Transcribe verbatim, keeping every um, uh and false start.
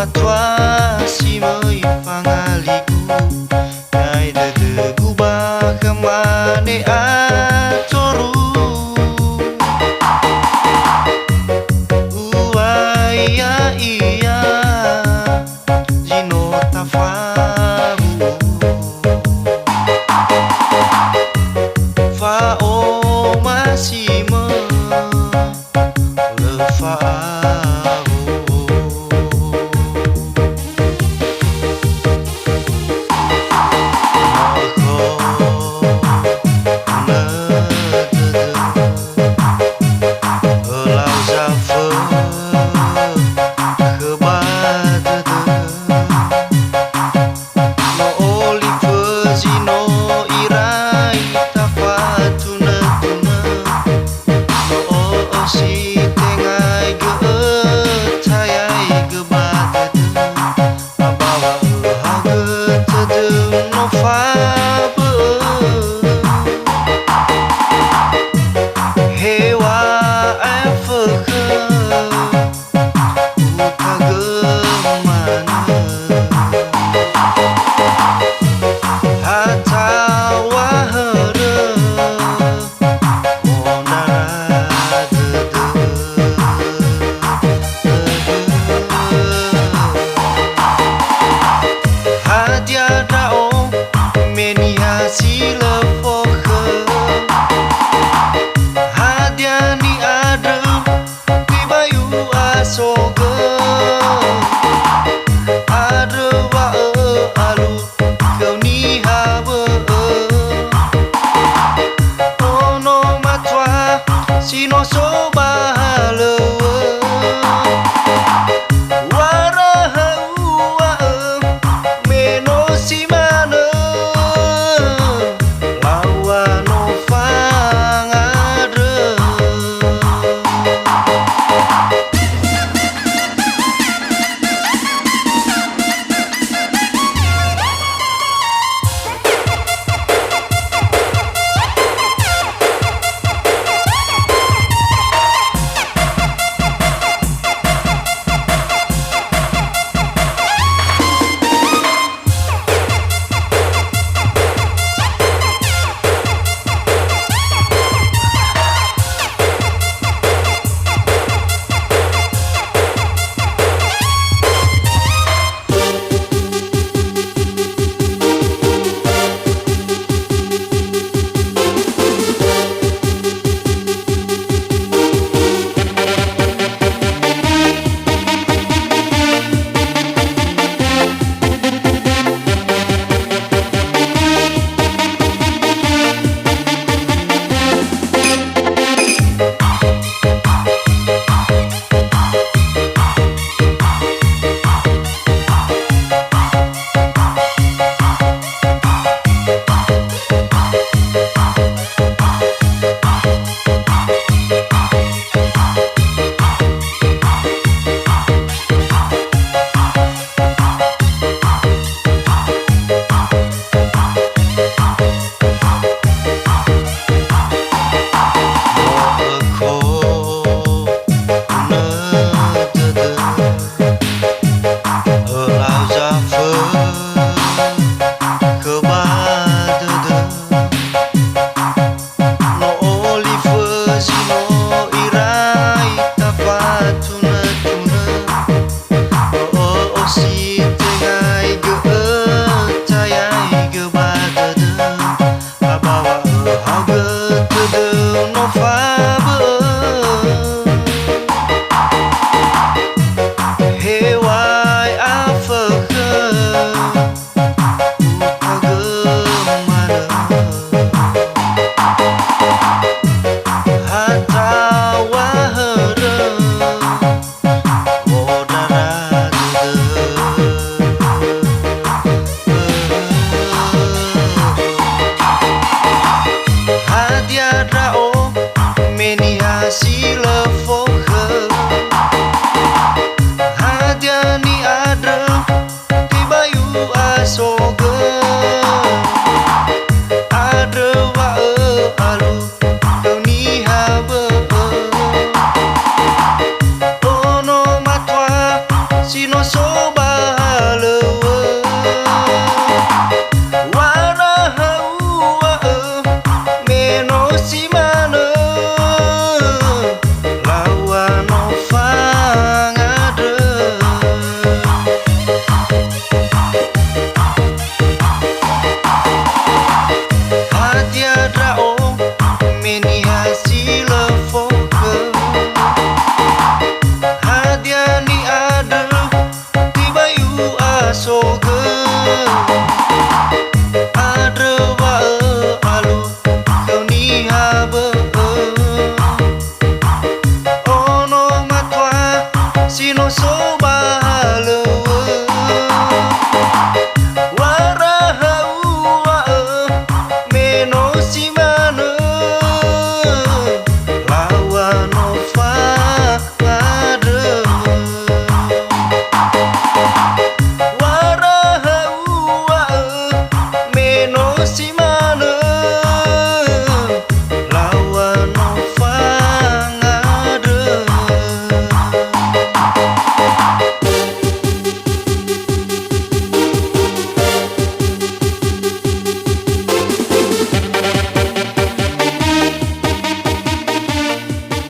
Matua si möi fangaligu, ya'e dödögu ba khöma ne atoru. Uŵa'ö ya'ia zi no tafawu'ö. Fa'omasimö lö fa'awo. Makho nödödö, ölau zafökhö ba dödö. No olifö zi no irai tafatunö-tunö. No o'osi tengaigö ötayaigö ba dödö. Abawa'ö haogö tödö no fabö'ö. Heŵa'ae fökhö. Utagö manö. Hataŵa hörö, ondrara dödö. Hadia ndra'o me niha si lö fökhö? Hadia ni'andrö? Tebai u'asogö, andrö wa'ö alu khöu niha bö'ö. Ono matua si no so ba halöŵö. Waraha uŵa'ö, me no si manö. Laŵa no fangandrö. Ölau zafökhö ba dödö. No olifö zi no irai tafatunö-tunö. Ö'ö si tengaigö ötayaigö ba dödö. Abawa'ö haogö tödö no fabö'ö. Heŵa'ae fökhö, utagö manö. Hataŵa hörö, ondrara dödö. Hadia ndra'o me niha si lö fökhö? Hadia ni'andrö tebai u'asogö? Andrö wa'ö alu khöu niha bö'ö. Ono matua si no so ba Ba